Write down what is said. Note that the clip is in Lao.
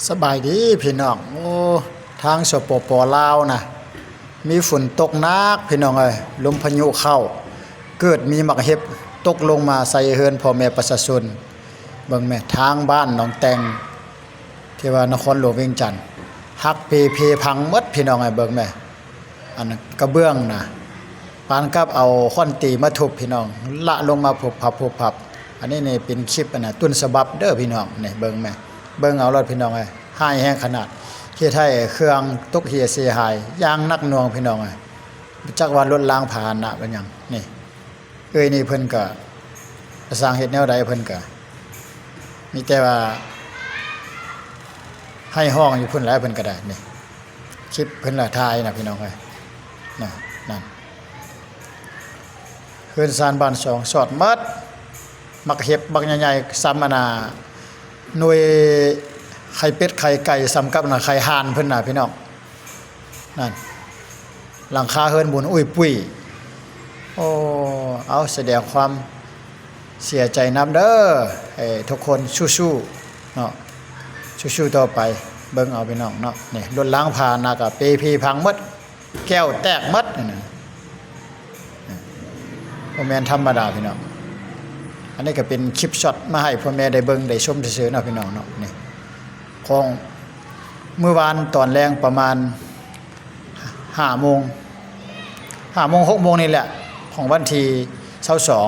ສະບາຍດີພີ່ນ້ອງ. ໂອ້ ທາງ ສປປ ລາວນະ ມີຝົນຕົກໜັກພີ່ນ້ອງເອີຍ, ລົມພາຍຸເຂົ້າ ເກີດມີໝາກເຫັບຕົກລົງມາໃສ່ເຮືອນພໍ່ແມ່ປະຊາຊົນ. ເບິ່ງແມ້ ທາງບ້ານໜອງແຕ່ງ ທີ່ວ່ານະຄອນຫຼວງວຽງຈັນ ຫັກເປເພພັງໝົດພີ່ນ້ອງເອີຍ. ເບິ່ງແມ້ ອັນກະເບື້ອງນະ ປານກັບເອົາຄ້ອນຕີມາທຸບພີ່ນ້ອງ ລະລົງມາພຸບພັບ ພຸບພັບ. ອັນນີ້ນີ້ເປັນຄລິບອັນນະ ຕົ້ນສະບັບເດີພີ່ນ້ອງ. ນີ້ເບິ່ງແມ້ ເບິ່ງເອົາໂລດພີ່ນ້ອງເອີຍ, ຮ້າຍແຮງຂະໜາດ. ເຮັດໃຫ້ເຄື່ອງຕົກເຫຍເສຍຫາຍຢ່າງໜັກໜ່ວງພີ່ນ້ອງເອີຍ. ຈັກວ່າລົດລາງພາຫະນະເປັນຫຍັງນີ້ ເອື້ອຍນີ້ເພິ່ນກະສາງເຮັດແນວໃດ ເພິ່ນກະມີແຕ່ວ່າໄຫ້ຮ້ອງຢູ່ພຸ້ນແຫຼະ. ເພິ່ນກະໄດ້ນີ້ ຄລິບເພິ່ນລະຖ່າຍນະພີ່ນ້ອງເອີຍເນາະ. ນັ້ນ ເຮືອນຊານບ້ານຊ່ອງຊອດໝົດ, ໝາກເຫັບບັກໃຫຍ່ໆ ສ່ຳອັນນາ ໜ່ວຍໄຂ່ເປັດໄຂ່ໄກ່ ສ່ຳກັບອັນນາໄຂ່ຫ່ານເພິ່ນນະພີ່ນ້ອງ. ນັ້ນ ຫຼັງຄາເຮືອນບຸນອຸ້ຍປຸ້ຍ. ໂອ້ ເອົາ ສະແດງຄວາມເສຍໃຈນຳເດີ. ໃຫ້ທຸກຄົນສູ້ໆເນາະ, ສູ້ໆຕໍ່ໄປ. ເບິ່ງເອົາພີ່ນ້ອງເນາະ. ນີ້ ລົດລາງພາຫະນະກະເປເພພັງໝົດ, ແກ້ວແຕກໝົດ. ນີ້ນະ ບໍ່ແມ່ນທຳມະດາພີ່ນ້ອງ. ອັນນີ້ກະເປັນຄລິບຊັອດມາໃຫ້ພໍ່ແມ່ໄດ້ເບິ່ງໄດ້ຊົມຊື່ໆເນາະພີ່ນ້ອງເນາະ. ນີ້ ຂອງມື້ວານຕອນແລງປະມານຫ້າໂມງ ຫ້າໂມງ ຫົກໂມງນີ້ແຫຼະ ຂອງວັນທີຊາວສອງ